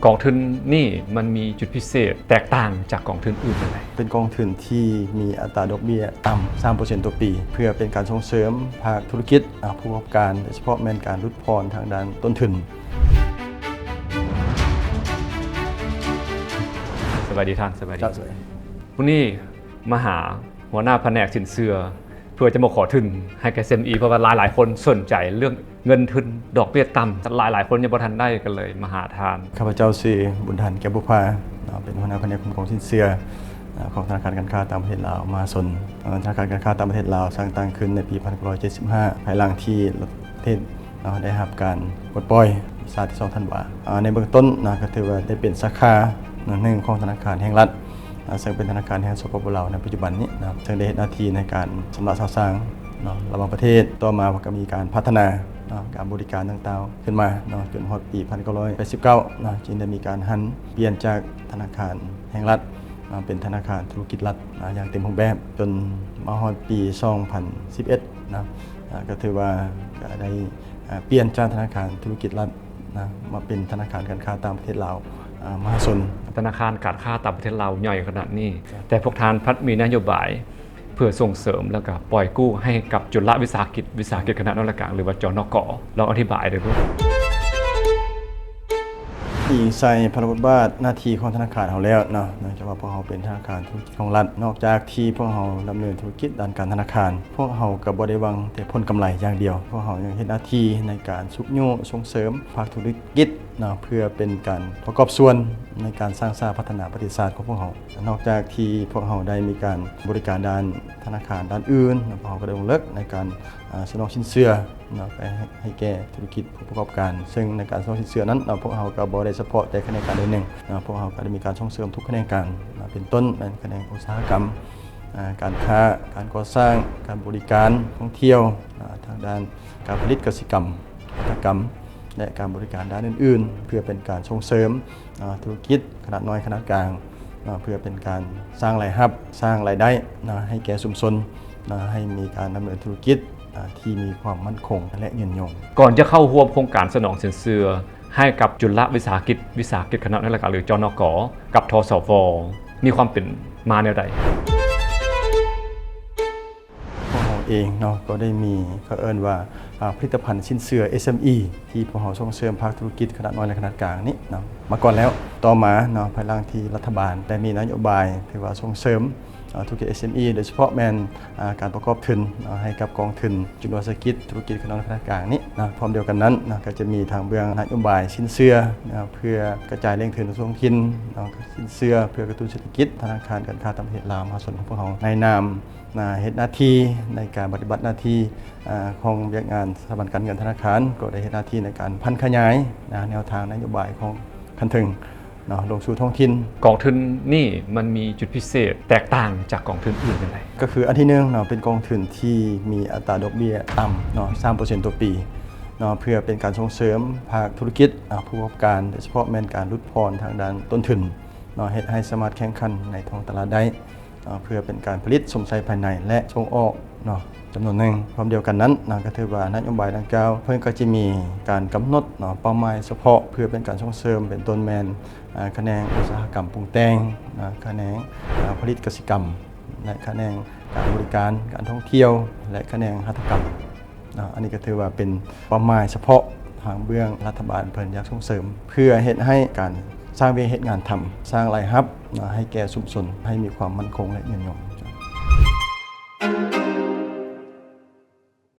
ກອງທຶນນີ້ມັນມີຈຸດພິເສດແຕກຕ່າງຈາກກອງທຶນອື່ນຈັ່ງໃດ? ເປັນກອງທຶນທີ່ມີອັດຕາດອກເບ້ຍຕ່ຳ ສາມເປີເຊັນຕໍ່ປີ ເພື່ອເປັນການສົ່ງເສີມພາກທຸລະກິດ ອາ ຜູ້ປະກອບການ ໂດຍສະເພາະແມ່ນການຫຼຸດຜ່ອນທາງດ້ານຕົ້ນທຶນ. ສະບາຍດີທ່ານ. ສະບາຍດີ. ມື້ນີ້ມາຫາຫົວໜ້າພະແນກສິນເຊື່ອ ເພື່ອຈະມາຂໍທຶນໃຫ້ແກ່ ເອັສເອັມອີ ເພາະວ່າຫຼາຍໆຄົນສົນໃຈເລື່ອງເງິນທຶນດອກເບ້ຍຕ່ຳ ຫຼາຍໆຄົນຍັງບໍ່ທັນໄດ້ ກໍເລີຍມາຫາທ່ານ. ຂ້າພະເຈົ້າຊື່ ບຸນທັນ ແກ້ວບຸບຜາ ເນາະ ເປັນຫົວໜ້າພະແນກຄຸ້ມຄອງສິນເຊື່ອ ເອີ ຂອງທະນາຄານການຄ້າຕ່າງປະເທດລາວມະຫາຊົນ. ເອີ ທະນາຄານການຄ້າຕ່າງປະເທດລາວສ້າງຕັ້ງຂຶ້ນໃນປີພັນເກົ້າຮ້ອຍເຈັດສິບຫ້າ ພາຍຫຼັງທີ່ປະເທດ ເນາະ ໄດ້ຮັບການປົດປ່ອຍ ຊາດທີສອງທັນວາ. ອາ ໃນເບື້ອງຕົ້ນນະ ກໍຖືວ່າໄດ້ເປັນສາຂາ ນະ ໜຶ່ງຂອງທະນາຄານແຫ່ງລັດ ອາ ເຊິ່ງເປັນທະນາຄານແຫ່ງ ສປປ ລາວ ໃນປັດຈຸບັນນີ້ນະ ເຊິ່ງໄດ້ເຮັດໜ້າທີ່ໃນການຊຳລະສະສາງເນາະ ລະຫວ່າງປະເທດ. ຕໍ່ມາກໍມີການພັດທະນາເນາະ ການບໍລິການຕ່າງໆຂຶ້ນມາເນາະ ຈົນຮອດປີພັນເກົ້າຮ້ອຍແປດສິບເກົ້າເນາະ ຈຶ່ງໄດ້ມີການຫັນປ່ຽນຈາກທະນາຄານແຫ່ງລັດ ມາເປັນທະນາຄານທຸລະກິດລັດ ອາ ຢ່າງເຕັມຮູບແບບ ຈົນມາຮອດປີສອງພັນສິບເອັດນະ ອາ ກໍຖືວ່າກໍໄດ້ ອາ ປ່ຽນຈາກທະນາຄານທຸລະກິດລັດນະ ມາເປັນທະນາຄານການຄ້າຕ່າງປະເທດລາວ ອາ ມະຫາຊົນ. ທະນາຄານການຄ້າຕ່າງປະເທດລາວໃຫຍ່ຂະໜາດນີ້ ແຕ່ພວກທ່ານພັດມີນະໂຍບາຍເພື່ອສົ່ງເສີມ ແລ້ວກໍປ່ອຍກູ້ໃຫ້ກັບຈຸລະວິສາຫະກິດ ວິສາຫະກິດຂະໜາດນ້ອຍ ແລະ ກາງ ຫຼືວ່າ ຈນກ. ລອງອະທິບາຍໄດ້ບໍ່? ອີງໃສ່ພາລະບົດບາດໜ້າທີ່ຂອງທະນາຄານເຮົາແລ້ວເນາະ ເນື່ອງຈາກວ່າພວກເຮົາເປັນທະນາຄານທຸລະກິດຂອງລັດ ນອກຈາກທີ່ພວກເຮົາດຳເນີນທຸລະກິດດ້ານການທະນາຄານ ພວກເຮົາກໍບໍ່ໄດ້ຫວັງແຕ່ຜົນກຳໄລຢ່າງດຽວ ພວກເຮົາຍັງເຮັດໜ້າທີ່ໃນການຊຸກຍູ້ສົ່ງເສີມພາກທຸລະກິດເນາະ ເພື່ອເປັນການປະກອບສ່ວນໃນການສ້າງສາພັດທະນາປະເທດຊາດຂອງພວກເຮົາ. ນອກຈາກທີ່ພວກເຮົາໄດ້ມີການບໍລິການດ້ານທະນາຄານດ້ານອື່ນເນາະ ພວກເຮົາກໍໄດ້ລົງເລິກໃນການ ອາ ສະໜອງສິນເຊື່ອເນາະ ໄປໃຫ້ ໃຫ້ແກ່ທຸລະກິດ ຜູ້ປະກອບການ ເຊິ່ງໃນການສະໜອງສິນເຊື່ອນັ້ນເນາະ ພວກເຮົາກໍບໍ່ໄດ້ສະເພາະແຕ່ຂະແໜງການໃດໜຶ່ງເນາະ ພວກເຮົາກໍໄດ້ມີການສົ່ງເສີມທຸກຂະແໜງການເນາະ ເປັນຕົ້ນແມ່ນຂະແໜງອຸດສາຫະກຳ ອາ ການຄ້າ ການກໍ່ສ້າງ ການບໍລິການ ທ່ອງທ່ຽວ ອາ ທາງດ້ານການຜະລິດກະສິກຳ ຫັດຖະກຳ ແລະ ການບໍລິການດ້ານອື່ນໆ ເພື່ອເປັນການສົ່ງເສີມ ອາ ທຸລະກິດຂະໜາດນ້ອຍ ຂະໜາດກາງ ເນາະ ເພື່ອເປັນການສ້າງລາຍຮັບ ສ້າງລາຍໄດ້ເນາະ ໃຫ້ແກ່ຊຸມຊົນເນາະ ໃຫ້ມີການດຳເນີນທຸລະກິດ ອາ ທີ່ມີຄວາມໝັ້ນຄົງ ແລະ ຍືນຍົງ. ກ່ອນຈະເຂົ້າຮ່ວມໂຄງການສະໜອງສິນເຊື່ອໃຫ້ກັບຈຸລະວິສາຫະກິດ ວິສາຫະກິດຂະໜາດນ້ອຍ ແລະ ກາງ ຫຼື ຈນກ ກັບ ທສວ ມີຄວາມເປັນມາແນວໃດ? ພວກເຮົາເອງເນາະ ກໍໄດ້ມີ ເຂົາເອີ້ນວ່າ ອາ ຜະລິດຕະພັນສິນເຊື່ອ ເອສເອັມອີ ທີ່ພວກເຮົາສົ່ງເສີມພາກທຸລະກິດຂະໜາດນ້ອຍ ແລະ ຂະໜາດກາງນີ້ເນາະ ມາກ່ອນແລ້ວ. ຕໍ່ມາເນາະ ພາຍຫຼັງທີ່ລັດຖະບານໄດ້ມີນະໂຍບາຍ ຖືວ່າສົ່ງເສີມ ອາ ທຸລະກິດ ເອສເອັມອີ ໂດຍສະເພາະແມ່ນ ອາ ການປະກອບທຶນ ອາ ໃຫ້ກັບກອງທຶນຈຸລະວິສາຫະກິດທຸລະກິດຂະໜາດນ້ອຍ ແລະ ຂະໜາດກາງນີ້ນະ ພ້ອມດຽວກັນນັ້ນນະ ກໍຈະມີທາງເບື້ອງນະໂຍບາຍສິນເຊື່ອ ອາ ເພື່ອກະຈາຍແຫຼ່ງທຶນສູ່ທ້ອງຖິ່ນເນາະ ສິນເຊື່ອເພື່ອກະຕຸ້ນເສດຖະກິດ ທະນາຄານການຄ້າຕ່າງປະເທດລາວມະຫາຊົນຂອງພວກເຮົາ ໃນນາມ ນະ ເຮັດໜ້າທີ່ໃນການປະຕິບັດໜ້າທີ່ ອາ ຂອງວຽກງານສະຖາບັນການເງິນທະນາຄານ ກໍໄດ້ເຮັດໜ້າທີ່ໃນການຜັນຂະຫຍາຍ ນະ ແນວທາງນະໂຍບາຍຂອງຂັ້ນເທິງເນາະ ລົງສູ່ທ້ອງຖິ່ນ. ກອງທຶນນີ້ມັນມີຈຸດພິເສດແຕກຕ່າງຈາກກອງທຶນອື່ນຈັ່ງໃດ? ກໍຄືອັນທີໜຶ່ງເນາະ ເປັນກອງທຶນທີ່ມີອັດຕາດອກເບ້ຍຕ່ຳເນາະ ສາມເປີເຊັນຕໍ່ປີເນາະ ເພື່ອເປັນການສົ່ງເສີມພາກທຸລະກິດ ອາ ຜູ້ປະກອບການ ໂດຍສະເພາະແມ່ນການຫຼຸດຜ່ອນທາງດ້ານຕົ້ນທຶນເນາະ ເຮັດໃຫ້ສາມາດແຂ່ງຂັນໃນທ້ອງຕະຫຼາດໄດ້ ເພື່ອເປັນການຜະລິດຊົມໃຊ້ພາຍໃນ ແລະ ສົ່ງອອກເນາະ ຈຳນວນໜຶ່ງ. ພ້ອມດຽວກັນນັ້ນນະ ກໍຖືວ່ານະໂຍບາຍດັ່ງກ່າວ ເພິ່ນກໍຈະມີການກຳນົດເນາະ ເປົ້າໝາຍສະເພາະ ເພື່ອເປັນການສົ່ງເສີມ ເປັນຕົ້ນແມ່ນ ອາ ຂະແໜງອຸດສາຫະກຳປຸງແຕ່ງເນາະ ຂະແໜງ ອາ ຜະລິດກະສິກຳ ແລະ ຂະແໜງການບໍລິການ ການທ່ອງທ່ຽວ ແລະ ຂະແໜງຫັດຖະກຳ. ເນາະ ອັນນີ້ກໍຖືວ່າເປັນເປົ້າໝາຍສະເພາະທາງເບື້ອງລັດຖະບານເພິ່ນຢາກສົ່ງເສີມ ເພື່ອເຮັດໃຫ້ການສ້າງວຽກເຮັດງານທຳ ສ້າງລາຍຮັບເນາະ ໃຫ້ແກ່ຊຸມຊົນ ໃຫ້ມີຄວາມໝັ້ນຄົງ ແລະ ຍືນຍົງ.